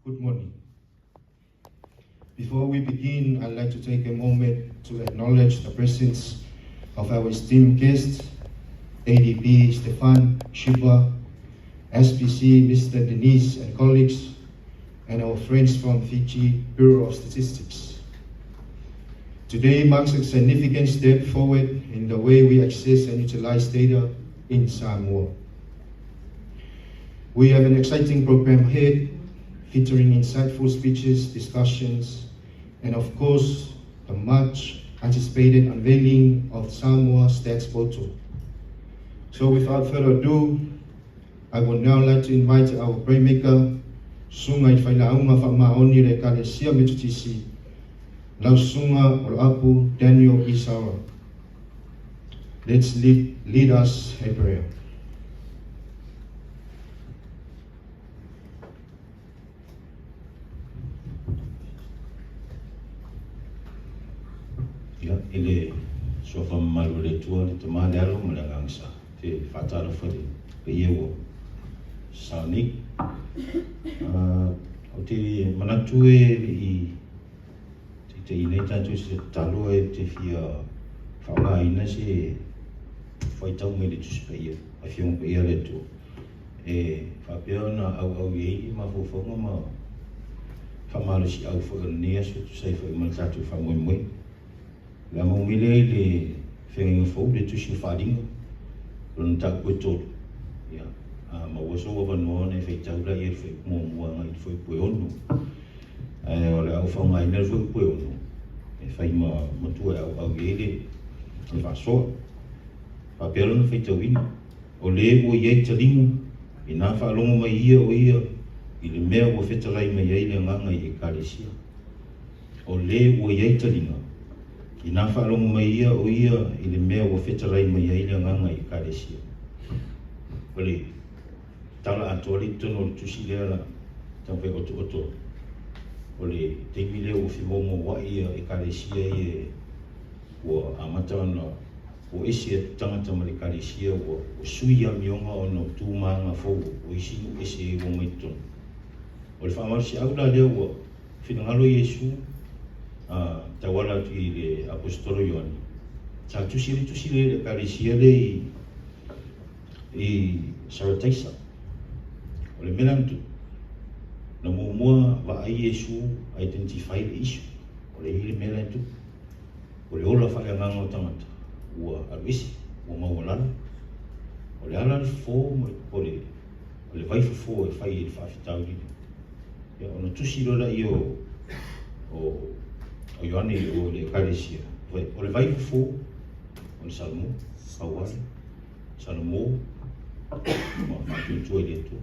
Good morning. Before we begin, I'd like to take a moment to acknowledge the presence of our esteemed guests, ADB Stefan Schuba, SPC Mr. Denise and colleagues, and our friends from Fiji Bureau of Statistics. Today marks a significant step forward in the way we access and utilize data in Samoa. We have an exciting program ahead, featuring insightful speeches, discussions, and of course, the much anticipated unveiling of Samoa Stats Portal. So without further ado, I would now like to invite our praymaker, Susuga i le Failauga Faamaoni le Ekalesia Metotisi, lau Susuga Oloapu Daniel Isaua. Let's lead us a prayer. Ia, i le suafa mamalu o le Atua, le Tama, le Alo ma le Agaga Sa, te faatalofa i le paia ua sao nei. Ou te manatu e le i taitaiina ai tatou i se tatalo e te fia faaaogaina se faitau mai le Tusi Paia, Afioga Paia a le Atua, e faapea ona auau i ai mafaufauga ma faamalosiau foi o lenei aso e tusa ai foi ma le tatou faamoemoe. O le a maua mai lea i le Feagaiga Fou, le Tusi o Faaaliga, lona mataupu e 3. Ia, a maua sou avanoa ona e faitau laia i le fuaiupu muamua agai i le fuaiupu e 6. Ae o le a ou faaaogaina le fuaiupu e 6 e fai ma matua e auau i ai le faasoa. Faapea lona faitauina, O le ua i ai taliga, inā faalogo mai ia o ia i le mea ua fetalai mai ai le Agaga i Ekalesia. O le ua i ai taliga, inā faalogo mai ia o ia i le mea ua fetalai mai ai le Agaga i Ekalesia. O le tala atoa le i totonu o le tusi lea la taumafai otooto atu. O le taimi lea ua femoumouai ia Ekalesia ia ua amata ona o ese atu tagata ma le Ekalesia ua sui amioga ona o tu ma aga fou o isi nuu ese e ua mai totonu. O le faamalosiau la lea ua finagalo Iesu a tauala atu i le Aposetolo Ioane, sa tusi ai le tusi lea i le Ekalesia lea i Sarataisa. O le mea la na tupu, na muamua vaai Iesu identify le issue, o le i le mea la e tupu. O le ola faaleagaga o tagata ua alu ese, ua maualalo. O le ala le fofo ma o le o le vai fofo e fai e le faafitauli lea. Ia ona tusi loa lea o o o Ioane i o le Ekalesia, o le vai fofo o le Salomõ, pau lava lea. Salomõ ma faatuatua i le Atua.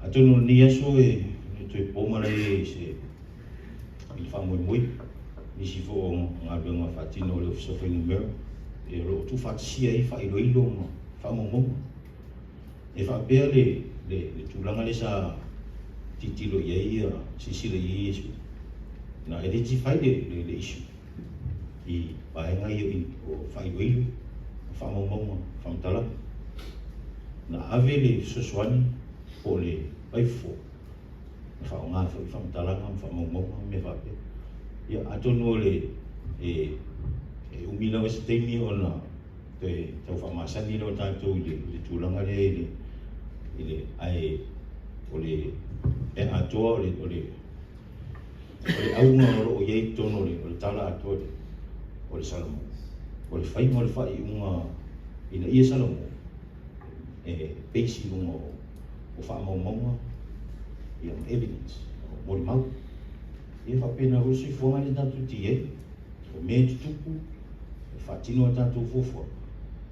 Atonu o lenei aso e toe po malae i se i le faamoemoe, nisi foi o galuega faatino a le Ofisa o Fuainumera o lo o tuufaatasia ai faailoilo ma faamaumauga. E faapea le, le, le tulaga lea sa tilotilo i ai ia, silasila i ai Iesu, na identify le, le, le issue i vaega ia o faailoilo, o faamaumauga, faamatalaga. Na ave le fesoasoani po o le vaifofo na faaaoga foi faamatalaga ma faamaumauga ma mea faapea. Ia, atonu o le e, e umi lava se taimi ona toe tau faamasani lea o tatou i le, i le tulaga lea i le, i le, ae o le mea atoa o le, o le, o le auga o lo o i ai i totonu o le, o le tala atoa lea, o le Salomõ. O le faiga o le faaiuga ina ia Salomõ e base i luga o o faamaumauga ia ma evidence, o molimau. Ia faapena foi le soifuaga lea tatou te i ai. O mea e tutupu, e faatino a tatou fuafuaga,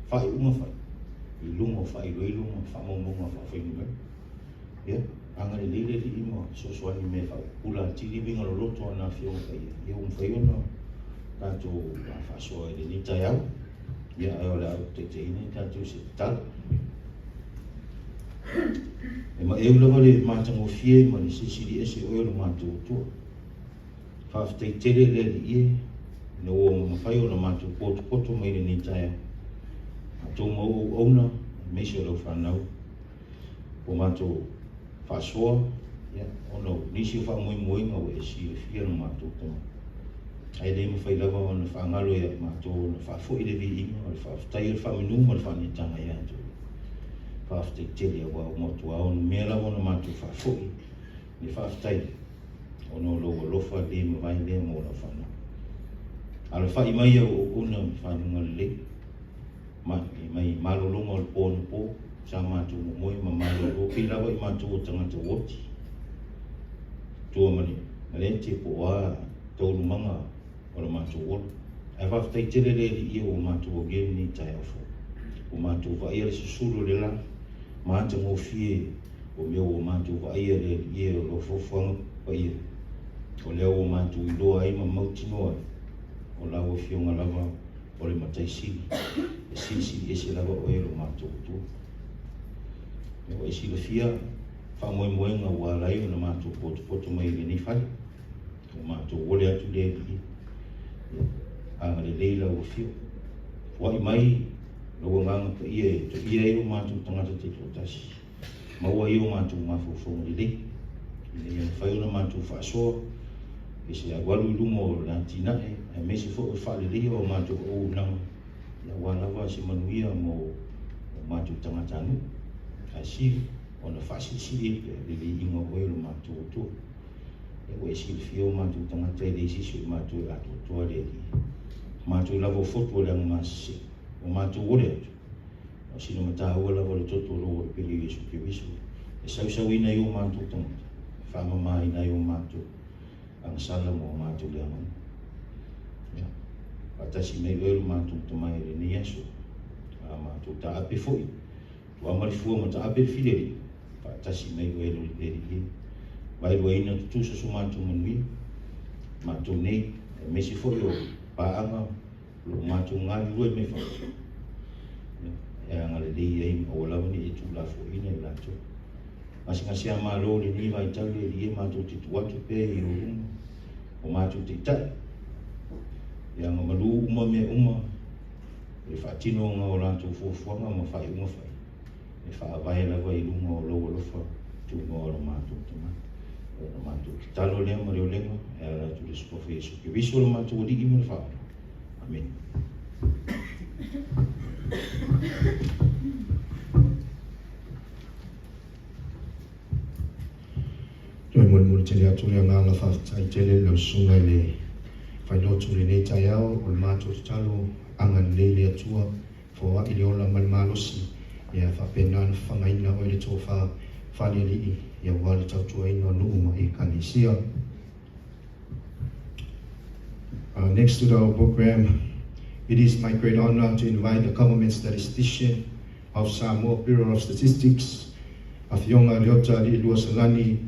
faaiuga fai, i luga o faailoilo ma faamaumauga faafuainumera. Ia, agalelei le Alii ma fesoasoani i mea e faapupula atili uiga loloto o ana Afioga Paia, ia ua mafai ona tatou faasoa i lenei taeao. Ia, ae o le a ou taitaiina i tatou i se tatalo. E maeu lava le matagofie ma le silisili ese o oe o le matou Atua. Faafetai tele le Alii e, ina ua mafai ona matou potopoto mai lenei taeao. Matou ma ou auauna, aemaise o lau fanau, ua matou faasoa. Ia, ona o nisi o faamoemoega ua e silafia lo matou tama. Ae le mafai lava ona faagalo ia i matou ona faafoi le viiga o le faafetai o le faamanu ma le faaneetaga ia te oe. Faafetai tele aua ua matua onomea lava ona matou faafoi le faafetai ona o lou alofa le mavae lea mo lau fanau. Alafai mai au auauna ma faguga lelei, mai malologa o le po anapo, sa matou momoe ma malolo pei lava i matou o tagata ua oti. Tua ma le malete po o a taualumaga o le matou ola. Ae faafetai tele le Alii ua matou aulia lenei taeao fou. Ua matou vaaia le susulu o le la, ma atagofie o mea ua matou vaaia le Alii o lau foafoaga paia. O lea ua matou iloa ai ma mautinoa ai, o lau Afioga lava o le Matai Sili, e silisili ese lava oe i lo matou Atua. Ua e silafia faamoemoega ua ala ai ona matou potopoto mai i lenei fale. Ua matou ole atu le Alii, ia agalelei lau Afioga. Foai mai lou Agaga Paia e toia ai o matou tagata taitoatasi, maua ai o matou mafaufauga lelei, ina ia mafai ona matou faasoa i se alualu i luma o le atinae, aemaise foi o le faaleleia o matou auaunaga, aua lava se manuia mo o matou tagatanuu. Ae sili ona faasilisili ai pea le viiga o oe o lo matou Atua. Ua e silafia o matou tagata e leai se isi o i matou e atoatoa le Alii. O matou lava o fotu o le agamasese, ua matou ole atu, na o sina mataua lava o le toto o lou Alo Pele o Iesu Keriso, e sausauina ai o matou tagata, e faamamaina ai o matou agasala ma o matou leaga uma. Ia, faatasi mai oe lo matou Tama i lenei aso, a matou taape foi, tuama le fua ma taape le fileli, faatasi mai oe le Alii e. Vaeluaina tutusa so matou manuia, matou nei, aemaise foi o paaga o lo o matou galulue mai fafo, e agalelei ai ma aua lava ne i e tuulafoaiina i latou. Gasegase malo i lenei vaitau le Alii e matou te tuu atu pea i ou luma, o matou taitai, e agamalu uma mea uma i le faatinoga o latou fuafuaga ma faaiuga fai, e faavae lava i luga o lou alofa tunoa o lo matou Tama. O le matou tatalo lea ma le olega e ala atu i le suafa Iesu Keriso lo matou Alii ma le Faaola. Amene. Toe molimoli tele atu le agaga faafetai tele i lau susuga i le failotu i lenei taeao o le matou tatalo agalelei le Atua foai le ola ma le malosi ia faapena ona fafagaina oe le tofa faalealii aua le tautuaina o nuu ma ekalesia. Next to our program, it is my great honor to invite the government statistician of Samoa Bureau of Statistics, Afioga Leota Ali'ilua Salani,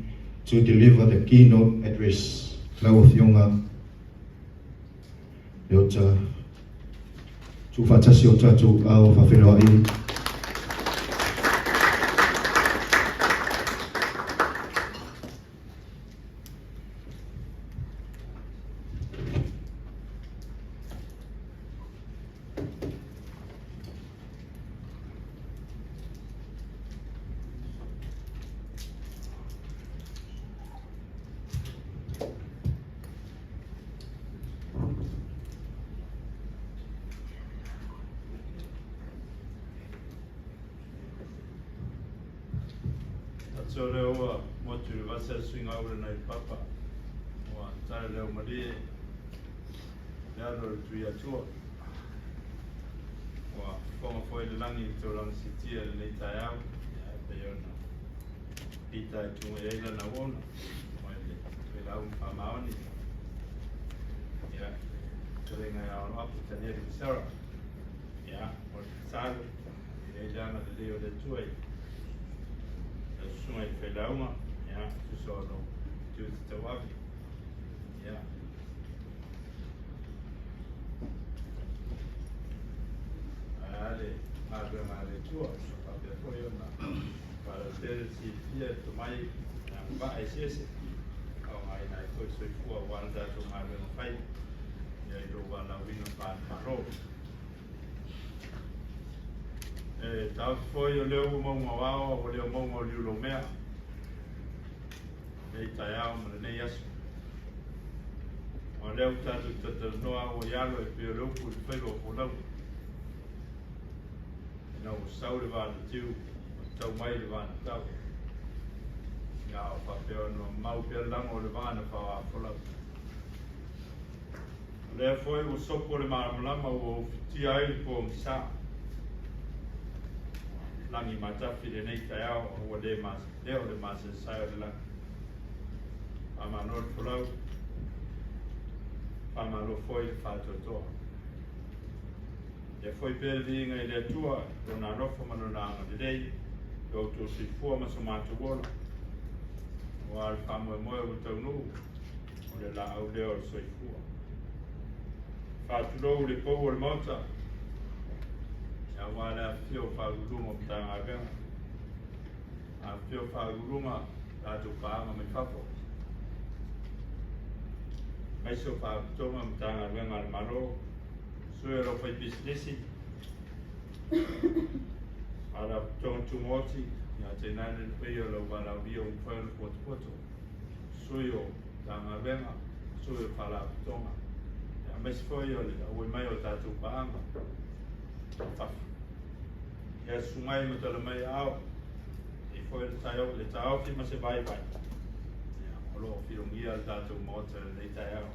to deliver the keynote address. Lau Afioga Leota, tuufaatasi o tatou ao faafeiloai. Aso lea ua motu i le vasa le suiga ula nai papa. Ua tala leo malie le alo o le tui atua. Ua fofoga foi le lagi i le taulaga siitia i lenei taeao, ia e pei ona pita i tuga i ai lana auauna mai le toelau ma faamaoni. Ia, fetalaiga ia Hono Apo Tanieli ma Sarah. Ia, o le tatalo, e i ai le agalelei o le Atua i lau susuga i le failauga, ia, tusa o lou tiute tauave. Ia, ae a le galuega a le Atua, faapea foi ona faalautele le silafia i le tomai i agavaa eseese, faaaogaina ai foi le soifua aua le tatou galuega fai ia i lou valaauina faale-Malo. E taofi foi o lea ua mauga o ao, a ua le o mauga o Liulomea. Lenei taeao ma lenei aso. O lea ua tatou talatalanoa ua i alo e pei o le upu i le faiva o folauga. Ina ua sau le vā na tiu, ua tau mai le vā na tau. Ia a o faapea ona mau pea le lago o le vā na faoafolau. O lea foi ua sopo le malamalama ua ufitia ai le pogisa. Ua lagi matafi lenei taeao ua le leo le masaesae o le lagi. Faamalo le folau, faamalo foi le faatoatoa. Ia foi pea le viiga i le Atua, lona alofa ma lona agalelei, i lo outou soifua ma so matou ola. Aua le faamoemoe ua taunuu, o le laau lea o le soifua. Faatulou le pou o le Maota, aua le afifio o Faauluuluga o Matagaluega, afifio Faauluuluga o tatou paaga mai fafo, aemaise o Faalapotopotoga ma Matagaluega a le Malo, sui o le aufaipisinisi, Faalapotopotoga Tumaoti, ia tainane le paia o le auvalaaulia ua mafai ona potopoto, sui o Matagaluega, sui o Faalapotopotoga, aemaise foi o le auai mai o tatou paaga i fafo. Ia susu mai ma tala mai aao, e foi le taofi ma se vaivai, ia, o lo o filogia le tatou Maota i lenei taeao.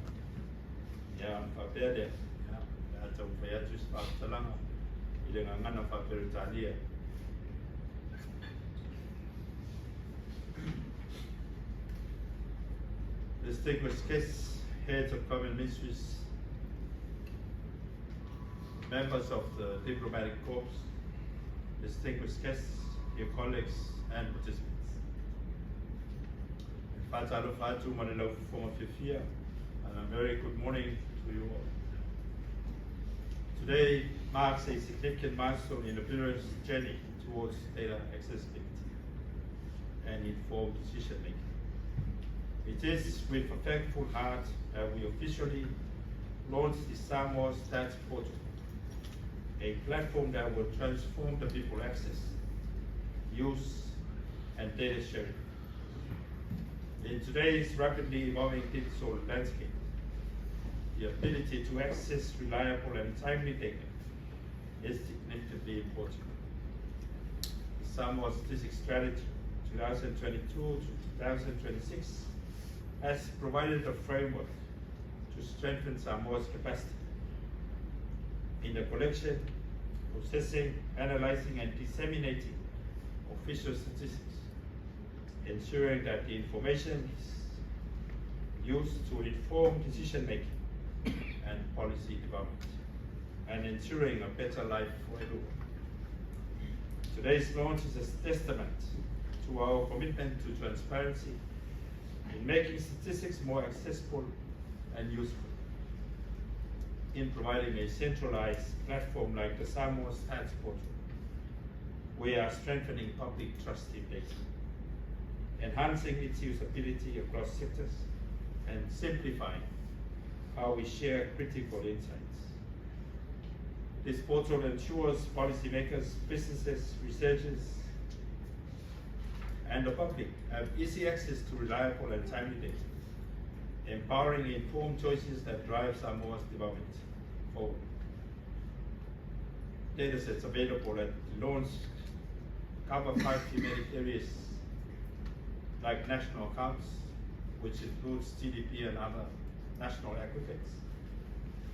Ia, ona faapea lea, ia, o le a taumafai atu se faamatalaga i le gagana faa-Peretania. Distinguished guests, heads of government ministries, members of the diplomatic corps, distinguished guests, dear colleagues and participants. Faatalofa atu ma le laufofoga fiafia, and a very good morning to you all. Today marks a significant milestone in the Bureau's journey towards data accessibility and informed decision making. It is with a thankful heart that we officially launch the Samoa Stats Portal, a platform that will transform the people access, use, and data sharing. In today's rapidly evolving digital landscape, the ability to access reliable and timely data is significantly important. The Samoa Statistics Strategy 2022 to 2026 has provided a framework to strengthen Samoa's capacity in the collection, processing, analyzing, and disseminating official statistics, ensuring that the information is used to inform decision making and policy development, and ensuring a better life for everyone. Today's launch is a testament to our commitment to transparency in making statistics more accessible and useful, in providing a centralized platform like the Samoa Stats Portal. We are strengthening public trust in data, enhancing its usability across sectors, and simplifying how we share critical insights. This portal ensures policymakers, businesses, researchers, and the public have easy access to reliable and timely data, empowering informed choices that drive Samoa's development forward. Data sets available at the launch cover 5 thematic areas like national accounts, which includes GDP and other national aggregates,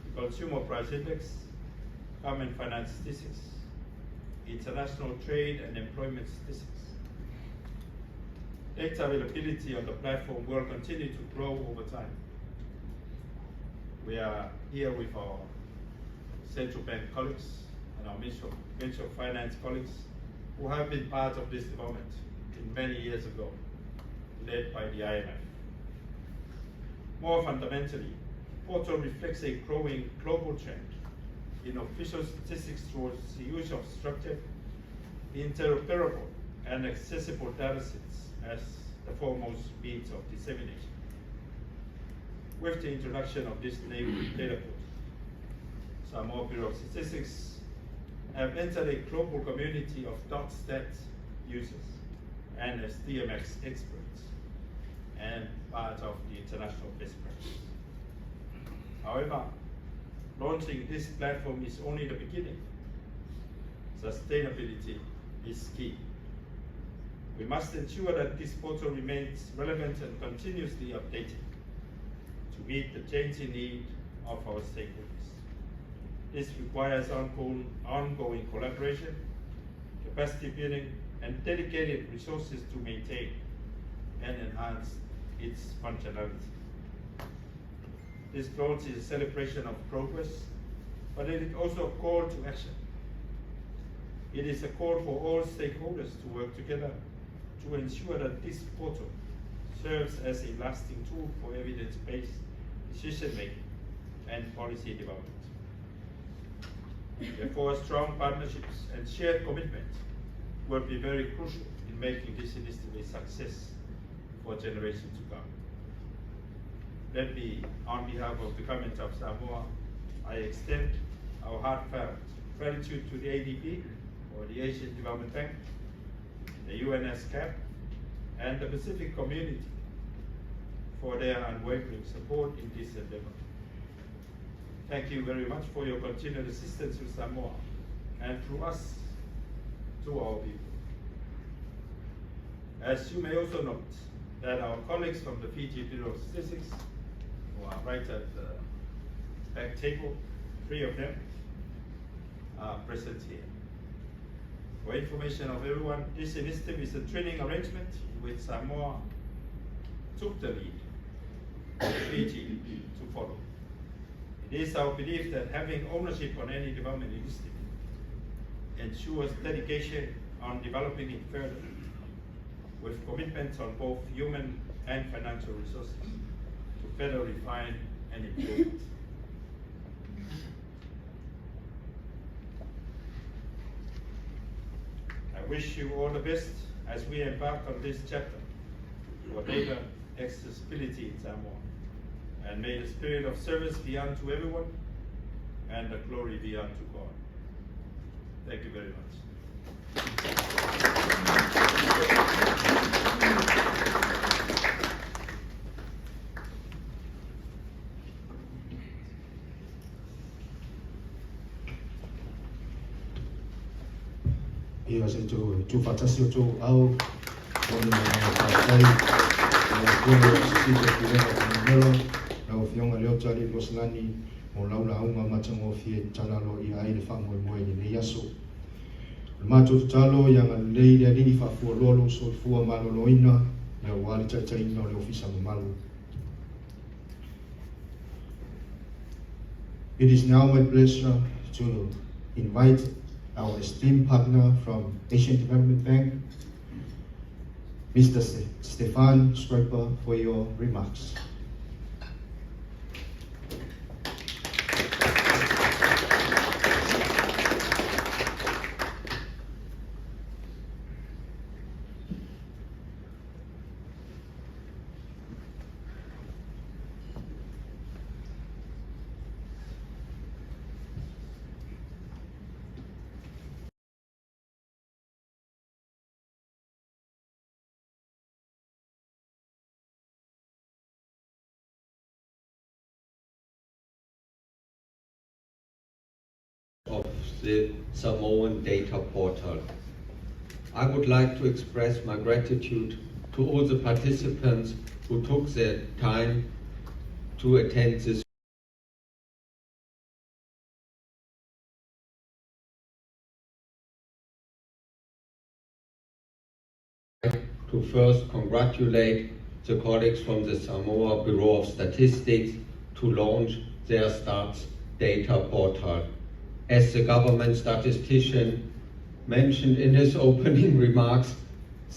the consumer price index, government finance statistics, international trade and employment statistics. Data availability on the platform will continue to grow over time. We are here with our central bank colleagues and our Ministry of Finance colleagues who have been part of this development in many years ago, led by the IMF. More fundamentally, portal reflects a growing global trend in official statistics towards the use of structured, interoperable, and accessible datasets as the foremost means of dissemination. With the introduction of this new data portal, Samoa Bureau of Statistics have entered a global community of .stat users and SDMX experts, and part of the international best practice. However, launching this platform is only the beginning. Sustainability is key. We must ensure that this portal remains relevant and continuously updated to meet the changing need of our stakeholders. This requires ongoing collaboration, capacity building, and dedicated resources to maintain and enhance its functionality. This launch is a celebration of progress, but it is also a call to action. It is a call for all stakeholders to work together to ensure that this portal serves as a lasting tool for evidence-based decision-making and policy development. Therefore, strong partnerships and shared commitment will be very crucial in making this initiative a success for generations to come. Let me, on behalf of the government of Samoa, I extend our heartfelt gratitude to the ADB, or the Asian Development Bank, the UNESCAP, and the Pacific community for their unwavering support in this endeavor. Thank you very much for your continued assistance to Samoa and through us to our people. As you may also note, that our colleagues from the Fiji Bureau of Statistics, who are right at the back table, three of them, are present here. For information of everyone, this initiative is a training arrangement in which Samoa took the lead, with Fiji to follow. It is our belief that having ownership on any development initiative ensures dedication on developing it further, with commitments on both human and financial resources to further refine and improve it. I wish you all the best as we embark on this chapter for data accessibility in Samoa. And may the spirit of service be unto everyone and the glory be unto God. Thank you very much. Ia se outou tuufaatasi outou aao o le faafetai i lau Afioga i le Silisili o Pulega o Fuainumera, lau Afioga Leota Aliiluaselani mo lau lauga matagofie i tala aloaia ai le faamoemoe i lenei aso. O le matou tatalo ia agalelei le Alii faafualoa lou soifua maloloina aua le taitaiina o le ofisa mamalu. It is now my pleasure to invite our esteemed partner from Asian Development Bank, Mr. Stefan Schreiber, for your remarks. Of the Samoan Data Portal. I would like to express my gratitude to all the participants who took their time to attend this to first congratulate the colleagues from the Samoa Bureau of Statistics to launch their Stats Data Portal. As the government statistician mentioned in his opening remarks,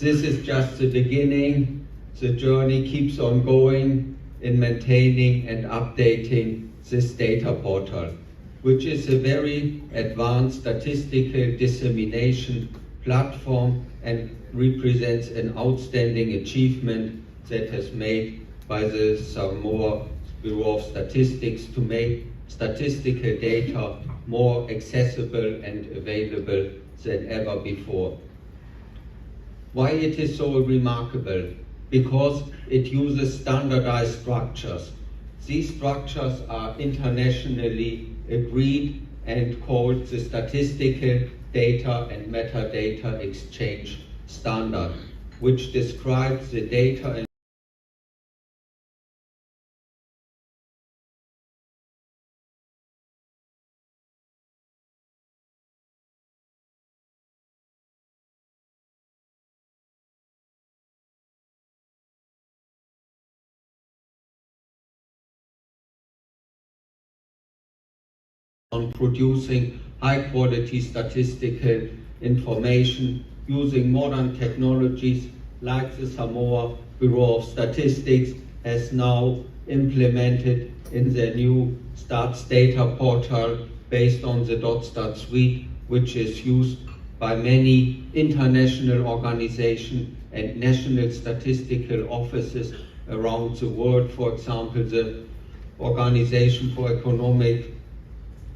this is just the beginning. The journey keeps on going in maintaining and updating this data portal, which is a very advanced statistical dissemination platform and represents an outstanding achievement that has made by the Samoa Bureau of Statistics to make statistical data more accessible and available than ever before. Why it is so remarkable? because it uses standardized structures. These structures are internationally agreed and called the Statistical Data and Metadata Exchange Standard, which describes the data on producing high-quality statistical information using modern technologies like the Samoa Bureau of Statistics has now implemented in their new Stats data portal based on the DotStat suite, which is used by many international organizations and national statistical offices around the world. For example, the Organization for Economic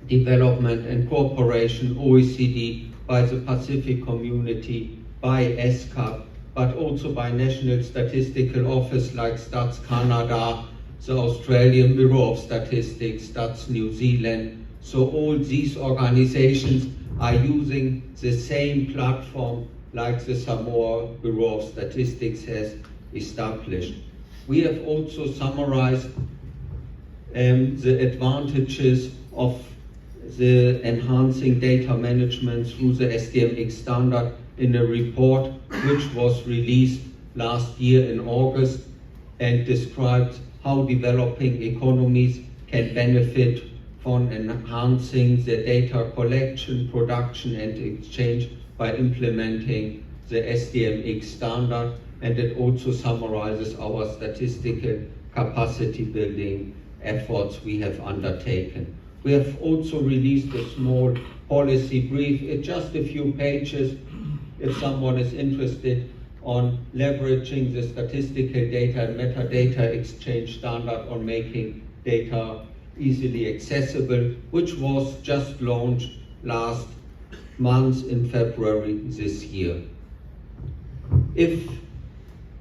Development and Cooperation, OECD, by the Pacific Community, by ESCAP, but also by national statistical office like Stats Canada, the Australian Bureau of Statistics, Stats New Zealand. So all these organizations are using the same platform like the Samoa Bureau of Statistics has established. We have also summarized the advantages of the enhancing data management through the SDMX standard in a report which was released last year in August and describes how developing economies can benefit from enhancing their data collection, production and exchange by implementing the SDMX standard, and it also summarizes our statistical capacity building efforts we have undertaken. We have also released a small policy brief, it's just a few pages, if someone is interested on leveraging the statistical data and metadata exchange standard on making data easily accessible, which was just launched last month in February this year. If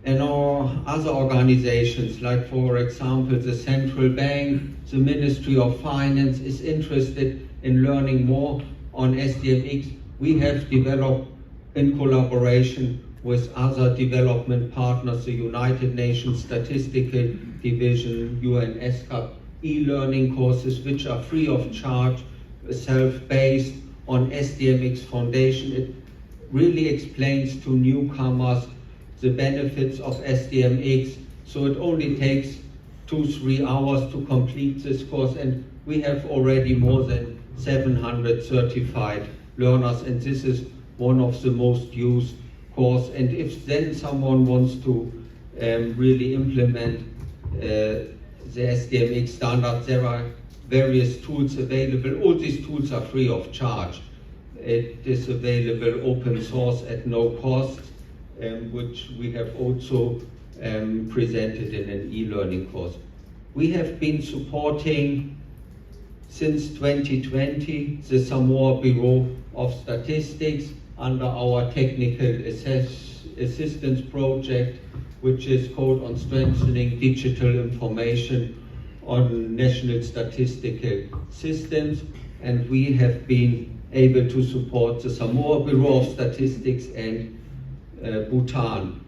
and our other organizations, like for example the Central Bank, the Ministry of Finance is interested in learning more on SDMX, we have developed in collaboration with other development partners, the United Nations Statistical Division, UNESCAP, e-learning courses which are free of charge, self-based on SDMX Foundation. It really explains to newcomers the benefits of SDMX. So it only takes 2-3 hours to complete this course, and we have already more than 700 certified learners, and this is one of the most used course. And if then someone wants to really implement the SDMX standard, there are various tools available. All these tools are free of charge. It is available open source at no cost, which we have also presented in an e-learning course. We have been supporting since 2020 the Samoa Bureau of Statistics under our technical assistance project, which is called on strengthening digital information on national statistical systems, and we have been able to support the Samoa Bureau of Statistics and Bhutan.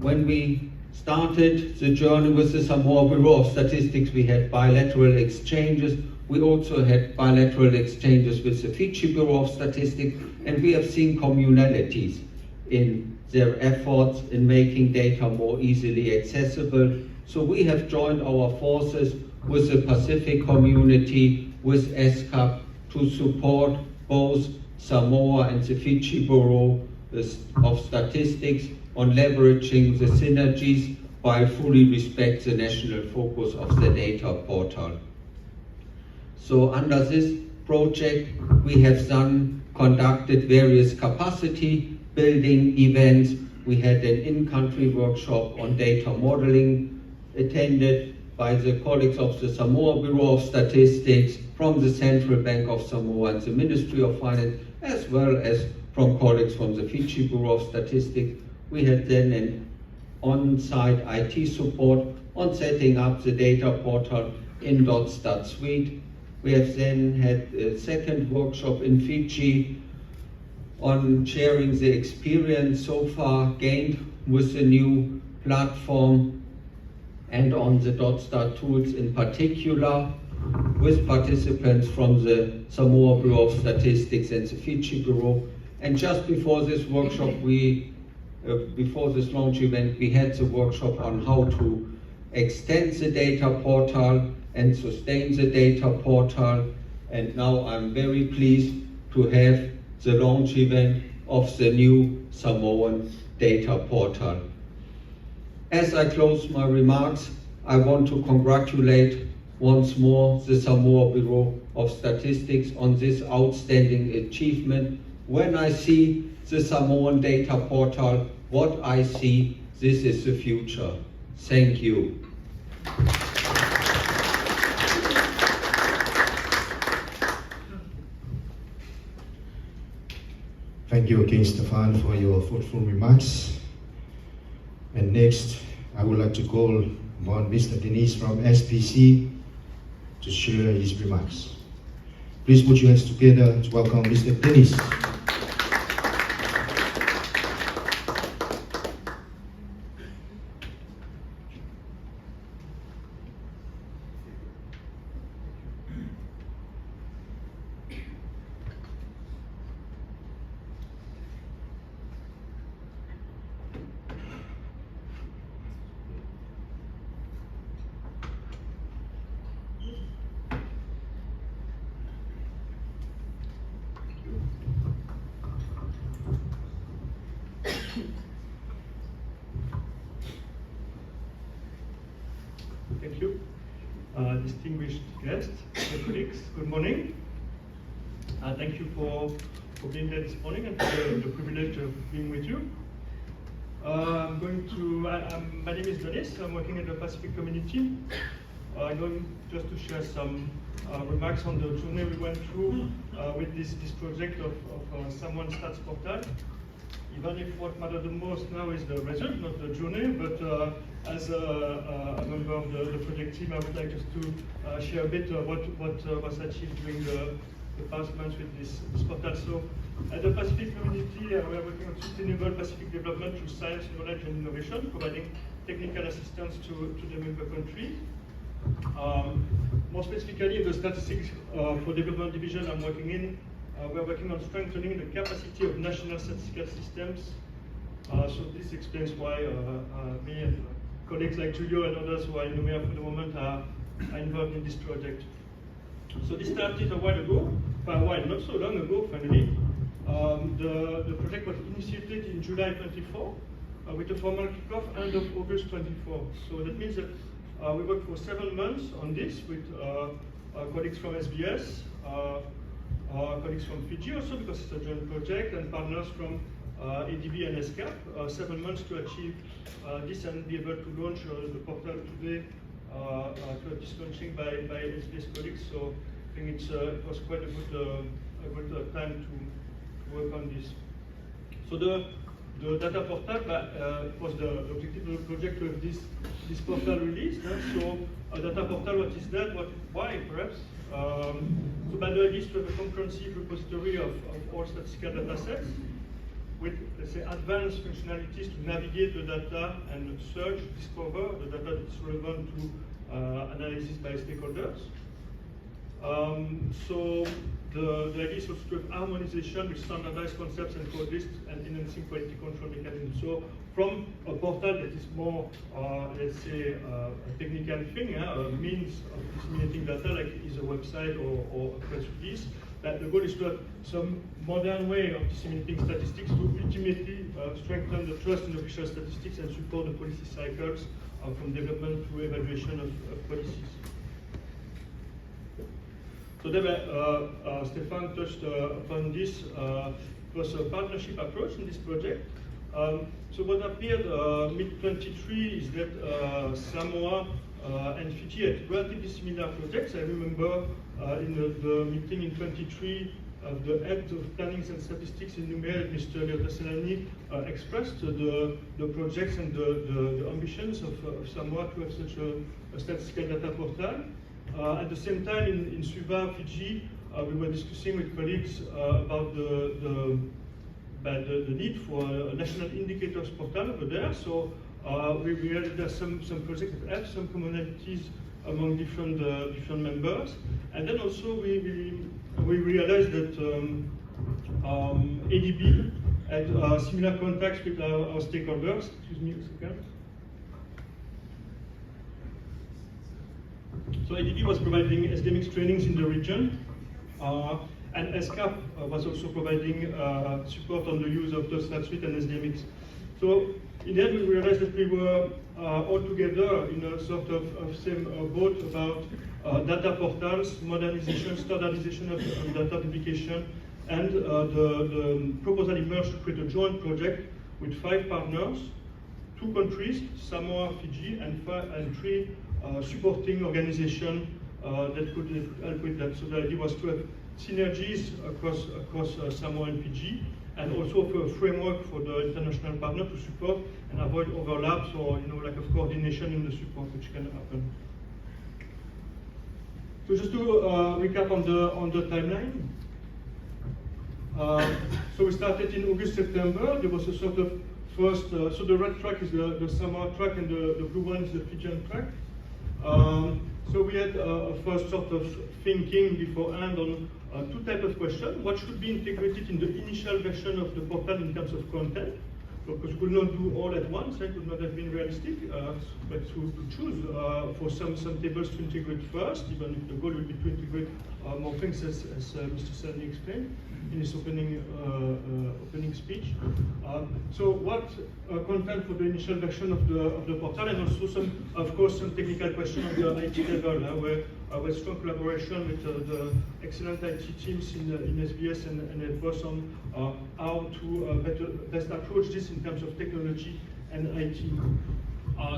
When we started the journey with the Samoa Bureau of Statistics, we had bilateral exchanges. We also had bilateral exchanges with the Fiji Bureau of Statistics, and we have seen communalities in their efforts in making data more easily accessible. So we have joined our forces with the Pacific community, with ESCAP, to support both Samoa and the Fiji Bureau of Statistics on leveraging the synergies while fully respect the national focus of the data portal. So under this project, we have then conducted various capacity building events. We had an in-country workshop on data modeling attended by the colleagues of the Samoa Bureau of Statistics, from the Central Bank of Samoa and the Ministry of Finance, as well as from colleagues from the Fiji Bureau of Statistics. We had then an on-site IT support on setting up the data portal in DotStat Suite. We have then had a second workshop in Fiji on sharing the experience so far gained with the new platform and on the DotStat tools in particular, with participants from the Samoa Bureau of Statistics and the Fiji Bureau. And just before this workshop, before this launch event, we had the workshop on how to extend the data portal and sustain the data portal. And now I'm very pleased to have the launch event of the new Samoan data portal. As I close my remarks, I want to congratulate once more the Samoa Bureau of Statistics on this outstanding achievement. When I see the Samoan data portal, what I see, this is the future. Thank you. Thank you again, Stefan, for your thoughtful remarks. And next, I would like to call upon Mr. Denis from SPC to share his remarks. Please put your hands together to welcome Mr. Denis. Thank you. Distinguished guests, colleagues, good morning. Thank you for being here this morning and for the privilege of being with you. My name is Denis. I'm working in the Pacific community. I'm going just to share some remarks on the journey we went through with this project of Samoan Stats Portal. Even if what matters the most now is the result, not the journey, but as a member of the project team, I would like just to share a bit of what was achieved during the past months with this portal. So, at the Pacific community, we are working on sustainable Pacific development through science, knowledge, and innovation, providing technical assistance to the member countries. More specifically, in the Statistics for Development division I'm working in, we are working on strengthening the capacity of national statistical systems. So this explains why me and colleagues like Julio and others who are in Nouméa for the moment are involved in this project. So this started a while ago, not so long ago, finally. The project was initiated in July 24, with a formal kickoff end of August 24. So that means that we worked for 7 months on this with colleagues from SBS, colleagues from Fiji also, because it's a joint project, and partners from ADB and ESCAP, 7 months to achieve this and be able to launch the portal today, to have this launching by SBS colleagues. So I think it was quite a good time to work on this. So the data portal was the objective of the project to have this portal released. So a data portal, what is that? Why, perhaps? So by the idea is to have a comprehensive repository of all statistical data sets with, let's say, advanced functionalities to navigate the data and search, discover the data that's relevant to analysis by stakeholders. So the idea is also to have harmonization with standardized concepts and code lists and enhancing quality control mechanisms. So from a portal that is more, let's say, a technical thing, a means of disseminating data, like is a website or a press release, that the goal is to have some modern way of disseminating statistics to ultimately strengthen the trust in official statistics and support the policy cycles from development to evaluation of policies. So then, Stefan touched upon this. It was a partnership approach in this project. So what appeared mid-23 is that Samoa and Fiji had relatively similar projects. I remember in the meeting in 23, of the head of planning and statistics in Nouméa, Mr. Leota Selani, expressed the projects and the ambitions of Samoa to have such a statistical data portal. At the same time, in Suva, Fiji, we were discussing with colleagues about the need for a national indicators portal over there. So we realized there's some projects that have some commonalities among different members. And then also we realized that ADB had similar contacts with our stakeholders. Excuse me a second. So ADB was providing SDMX trainings in the region, and ESCAP was also providing support on the use of the StatSuite and SDMX. So in the end, we realized that we were all together in a sort of same boat about data portals, modernization, standardization of data publication, and the proposal emerged to create a joint project with 5 partners, 2 countries, Samoa, Fiji, and 3 supporting organizations that could help with that. So the idea was to have synergies across Samoa and Fiji, and also for a framework for the international partner to support and avoid overlaps or lack of coordination in the support which can happen. So just to recap on the timeline. So we started in August, September. There was a sort of first, so the red track is the Samoa track and the blue one is the Fijian track. So we had a first sort of thinking beforehand on 2 types of questions. What should be integrated in the initial version of the portal in terms of content? Because we could not do all at once, it would not have been realistic, but to choose for some tables to integrate first, even if the goal would be to integrate more things, as Mr. Selani explained in his opening speech. So what content for the initial version of the portal, and also some, of course, some technical questions on the IT level, where with strong collaboration with the excellent IT teams in SBS and EFFOS on how to best approach this in terms of technology and IT.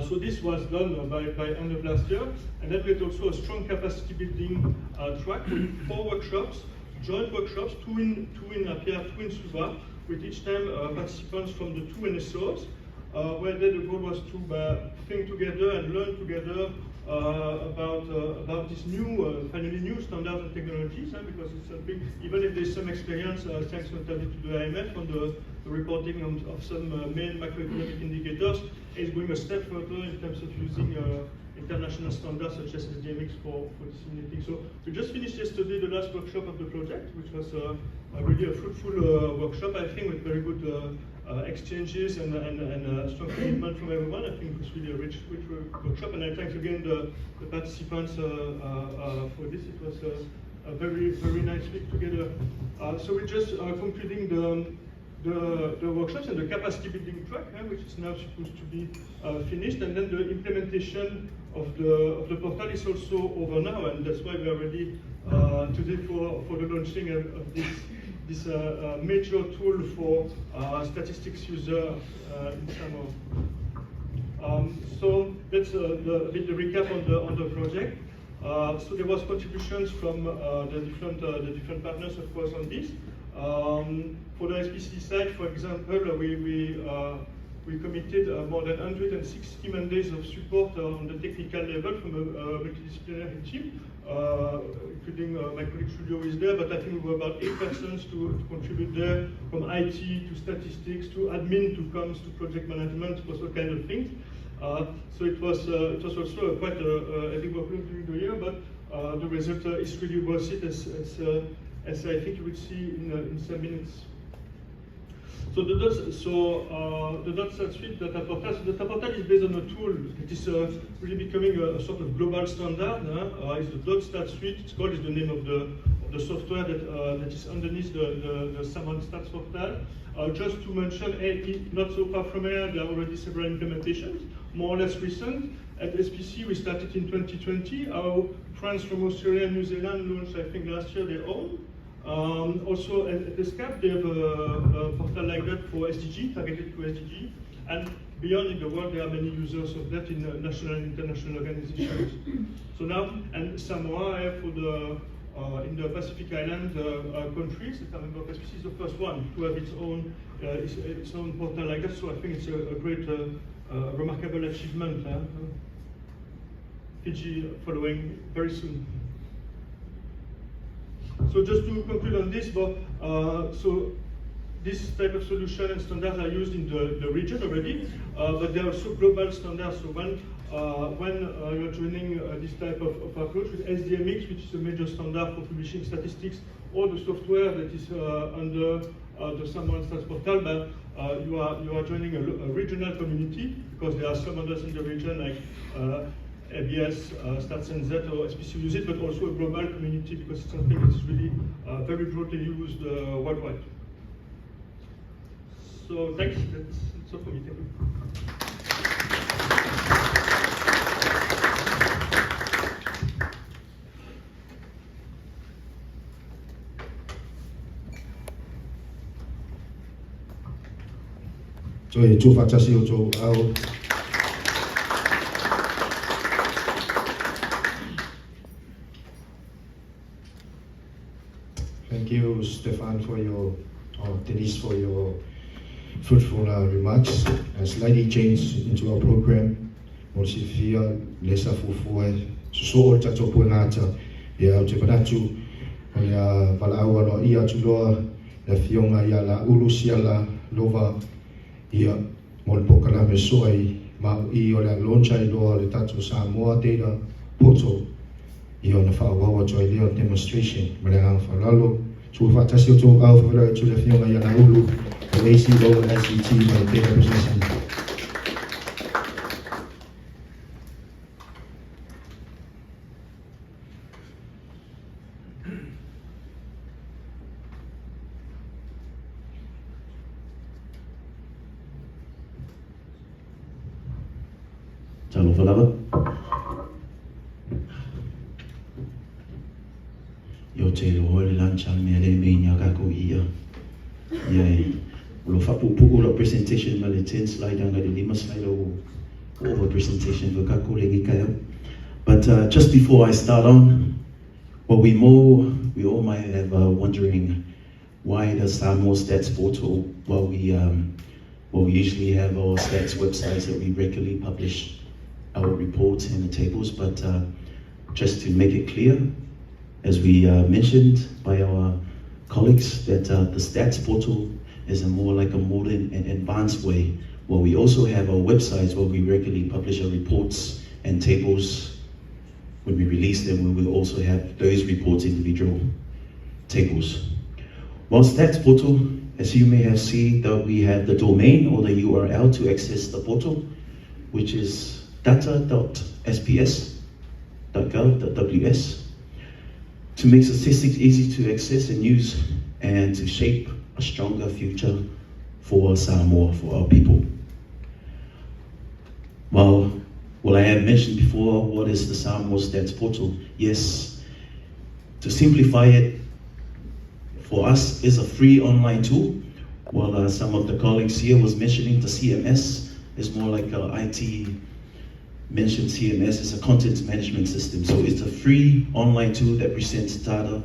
So this was done by end of last year, and then we had also a strong capacity building track with 4 workshops, joint workshops, 2 in Apia, 2 in Suva, with each time participants from the 2 NSOs, where then the goal was to think together and learn together about this new, finally new standards and technologies, because it's something, even if there's some experience, thanks notably to the IMF on the reporting of some main macroeconomic indicators, is going a step further in terms of using international standards such as SDMX for disseminating. So we just finished yesterday the last workshop of the project, which was really a fruitful workshop, I think, with very good exchanges and strong commitment from everyone. I think it was really a rich workshop, and I thank again the participants for this. It was a very, very nice week together. So we're just concluding the workshops and the capacity building track, which is now supposed to be finished, and then the implementation of the portal is also over now, and that's why we are ready today for the launching of this major tool for statistics user in Samoa. So that's a bit the recap on the project. So there was contributions from the different partners, of course, on this. For the SPC side, for example, we committed more than 160 man-days of support on the technical level from a multidisciplinary team, including my colleague Xhulio is there, but I think we were about 8 persons to contribute there, from IT to statistics to admin to comms to project management, all kind of things. So it was also quite a heavy workload during the year, but the result is really worth it, as I think you will see in some minutes. So the DotStatSuite data portal. So the data portal is based on a tool that is really becoming a sort of global standard. It's the DotStatSuite. It's called, is the name of the software that is underneath the Samoan Stats portal. Just to mention, not so far from here, there are already several implementations, more or less recent. At SPC, we started in 2020. Our friends from Australia and New Zealand launched, I think, last year their own. Also at ESCAP, they have a portal like that for SDG, targeted to SDG. And beyond in the world, there are many users of that in national and international organizations. So now, and Samoa, for the in the Pacific Island countries that are member of SPC, is the first one to have its own its own portal like that. So I think it's a great, remarkable achievement. Fiji following very soon. So just to conclude on this, but so this type of solution and standards are used in the region already, but there are also global standards. So when you're joining this type of approach with SDMX, which is a major standard for publishing statistics, or the software that is under the Samoan Stats Portal, but you are joining a regional community, because there are some others in the region like ABS, StatsNZ, or SPC use it, but also a global community, because it's something that's really very broadly used worldwide. So thanks, that's all for me. Thank you. 所以做法就是要做ao。 Thank you, Stefan, for your, or Denise, for your fruitful remarks. A slightly change into our program. Mo le silafia le sa fuafua e sosoo le tatou puegata ia ou te manatu o le a valaau aloaia atu loa le afioga ia Laulu Siala Lova ia mo le polokalame soa ai ma o i o le a launch ai loa le tatou Samoa Data Portal ia ona faaauau atu ai lea o demonstration ma le agaga faaaloalo tuu faatasi outou aao faafeiloai atu le afioga ia Laulu o le AC Lower SET ma le Data Processing. Talofa lava. Ia ou te iloa le lunch a le mea lea e meinia kākou i ia. Ia e, o lo o faapuupuu lau presentation ma le 10 slide anga le 5 slide o over presentation for kākou lenei taeao. But just before I start on, well, we all might have wondering why the Samoa Stats Portal, well, we usually have our stats websites that we regularly publish our reports and the tables, but just to make it clear, as we mentioned by our colleagues, that the stats portal is a more like a modern and advanced way, where we also have our websites where we regularly publish our reports and tables. When we release them, we will also have those reports individual tables. Well, stats portal, as you may have seen, that we have the domain or the URL to access the portal, which is data.sps.gov.ws, to make statistics easy to access and use, and to shape a stronger future for Samoa, for our people. Well, I have mentioned before, what is the Samoa Stats Portal? Yes, to simplify it, for us, is a free online tool. Well, some of the colleagues here was mentioning the CMS is more like a IT mentioned CMS is a content management system. So it's a free online tool that presents data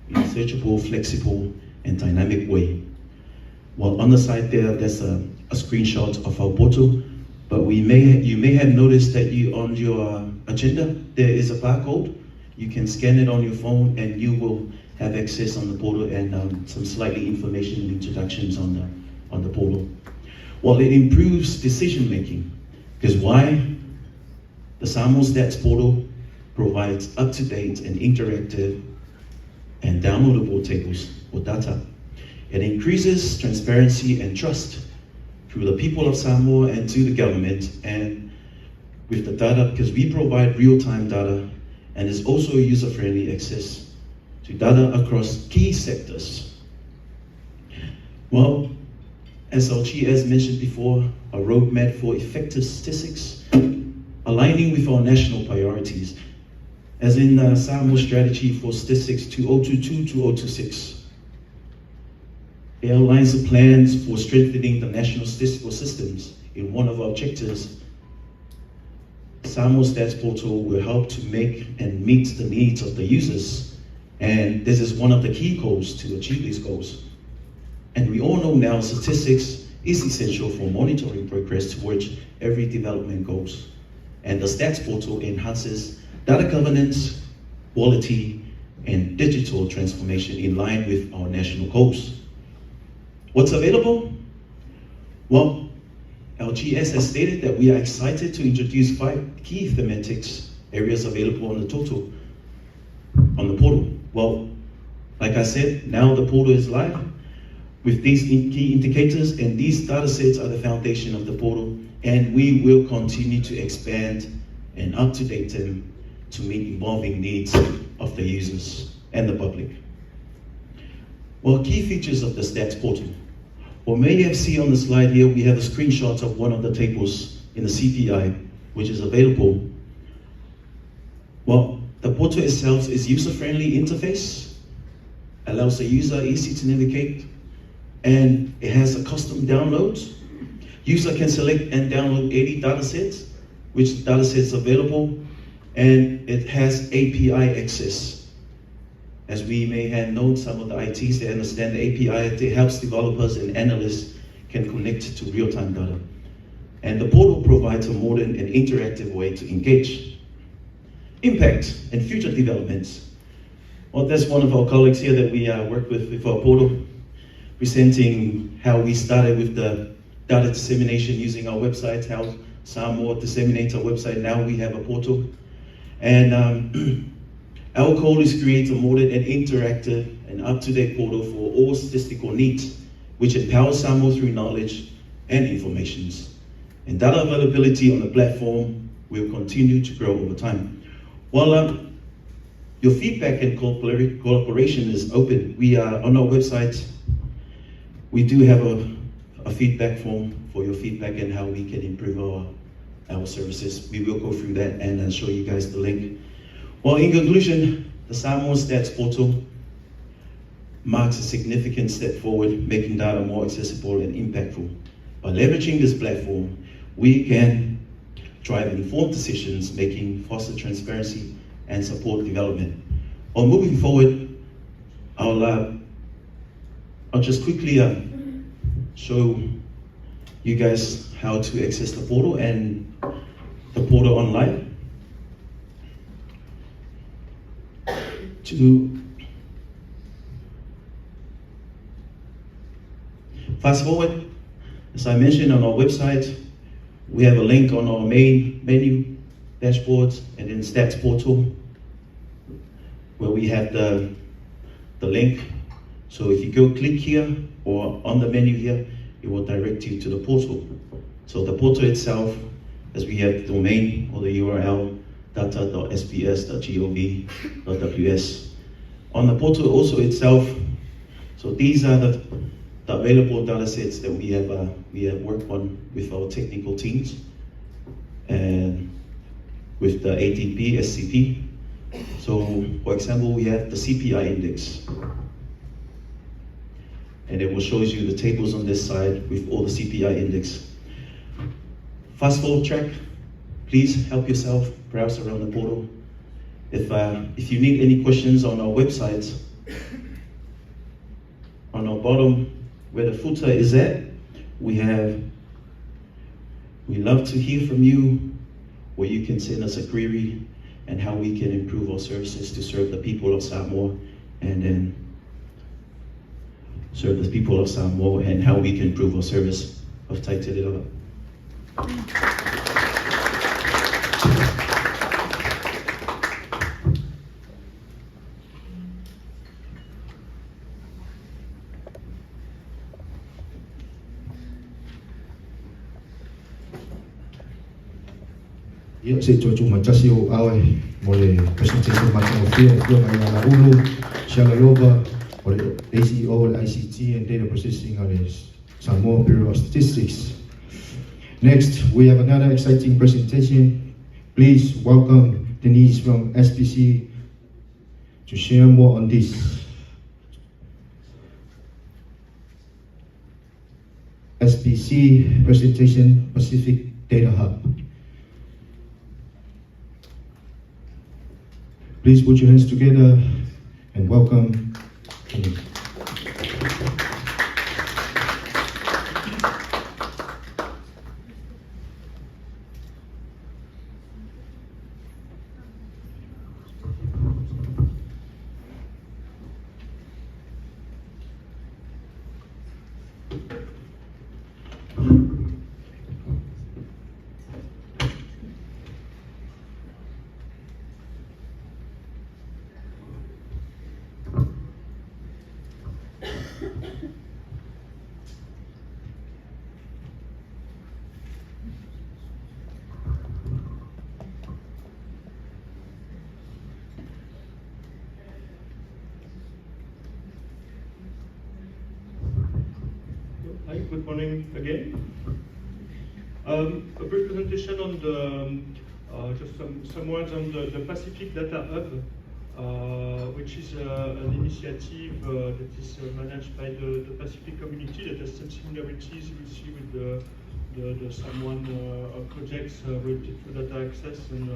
in a searchable, flexible, and dynamic way. Well, on the side there, there's a screenshot of our portal, but you may have noticed that on your agenda, there is a barcode. You can scan it on your phone and you will have access on the portal and some slightly information and introductions on the portal. Well, it improves decision making, because why? The Samoa Stats Portal provides up-to-date and interactive and downloadable tables or data. It increases transparency and trust through the people of Samoa and to the government, and with the data, because we provide real-time data, and it's also user-friendly access to data across key sectors. Well, as LG has mentioned before, a roadmap for effective statistics, aligning with our national priorities, as in the Samoa Strategy for Statistics 2022-2026. It outlines the plans for strengthening the national statistical systems. In one of our objectives, Samoa Stats Portal will help to make and meet the needs of the users And this is one of the key goals to achieve these goals. And we all know now statistics is essential for monitoring progress towards every development goals. And the Stats portal enhances data governance, quality, and digital transformation in line with our national goals. What's available? Well, LGS has stated that we are excited to introduce 5 key thematics areas available on the total, on the portal. Well, like I said, now the portal is live with these key indicators, and these data sets are the foundation of the portal, and we will continue to expand and up-to-date them to meet evolving needs of the users and the public. Well, key features of the Stats portal. Well, may have seen on the slide here, we have a screenshot of one of the tables in the CPI, which is available. Well, the portal itself is user-friendly interface, allows the user easy to navigate, and it has a custom download. User can select and download 80 datasets, which datasets available, and it has API access. As we may have known, some of the ITs, they understand the API, it helps developers and analysts can connect to real-time data. And the portal provides a modern and interactive way to engage. Impact and future developments. Well, that's one of our colleagues here that we work with our portal, presenting how we started with the data dissemination using our website, how Samoa disseminates our website. Now we have a portal. And our goal is to create a modern and interactive and up-to-date portal for all statistical needs, which empowers Samoa through knowledge and information. And data availability on the platform will continue to grow over time. Well, your feedback and cooperation is open. We are on our website. We do have a feedback form for your feedback and how we can improve our services. We will go through that and show you guys the link. Well, in conclusion, the Samoa Stats portal marks a significant step forward, making data more accessible and impactful. By leveraging this platform, we can drive informed decisions, making, foster transparency, and support development. Well, moving forward, I'll just quickly show you guys how to access the portal and the portal online. To fast forward, as I mentioned on our website, we have a link on our main menu, dashboards, and then Stats portal, where we have the link. So if you go click here or on the menu here, it will direct you to the portal. So the portal itself, as we have the domain or the URL, data.sbs.gov.ws. On the portal also itself, so these are the available data sets that we have worked on with our technical teams and with the ATP, SCP. So for example, we have the CPI index. And it will show you the tables on this side with all the CPI index. Fast forward track, please help yourself, browse around the portal. If you need any questions on our website, on our bottom where the footer is at, we love to hear from you, where you can send us a query and how we can improve our services to serve the people of Samoa, and then serve the people of Samoa and how we can improve our service of Taitelelala. Ia se tuatu matasi o awe mo le presentation matagofie afioga ia Laulu Sialalova o le ACO le ICT and Data Processing o le Samoa Bureau of Statistics. Next, we have another exciting presentation. Please welcome Denise from SPC to share more on this. SPC presentation, Pacific Data Hub. Please put your hands together And welcome, Kenny. Hi, good morning again. A brief presentation on the, just some words on the Pacific Data Hub, which is an initiative that is managed by the Pacific community that has some similarities you will see with the Samoan projects related to data access and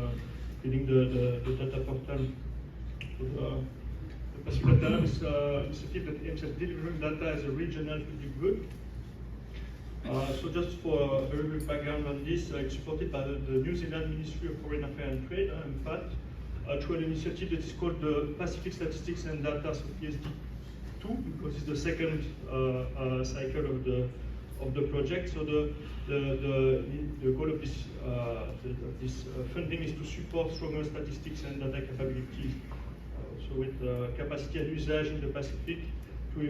building the data portal. So the Pacific Data Hub is an initiative that aims at delivering data as a regional public good. So just for a very brief background on this, it's supported by the New Zealand Ministry of Foreign Affairs and Trade, MFAT, through an initiative that is called the Pacific Statistics and Data, so PSD2, because it's the second cycle of the project. So the goal of this, funding is to support stronger statistics and data capabilities. So with capacity and usage in the Pacific, to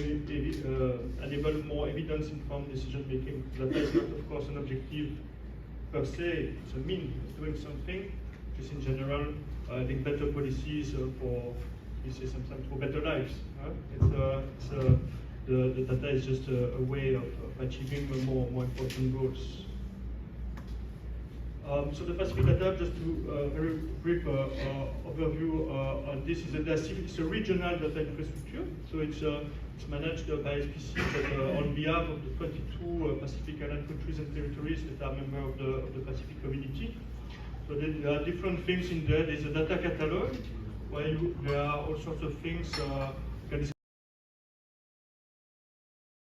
enable more evidence-informed decision-making. Data is not, of course, an objective per se. It's a means of doing something, just in general, having better policies for, we say sometimes, for better lives. Huh? The data is just a way of achieving more important goals. So the Pacific Data, just to very brief overview on this, is it's a regional data infrastructure. So it's managed by SPC, but on behalf of the 22 Pacific Island countries and territories that are members of the Pacific community. So there are different things in there. There's a data catalog where there are all sorts of things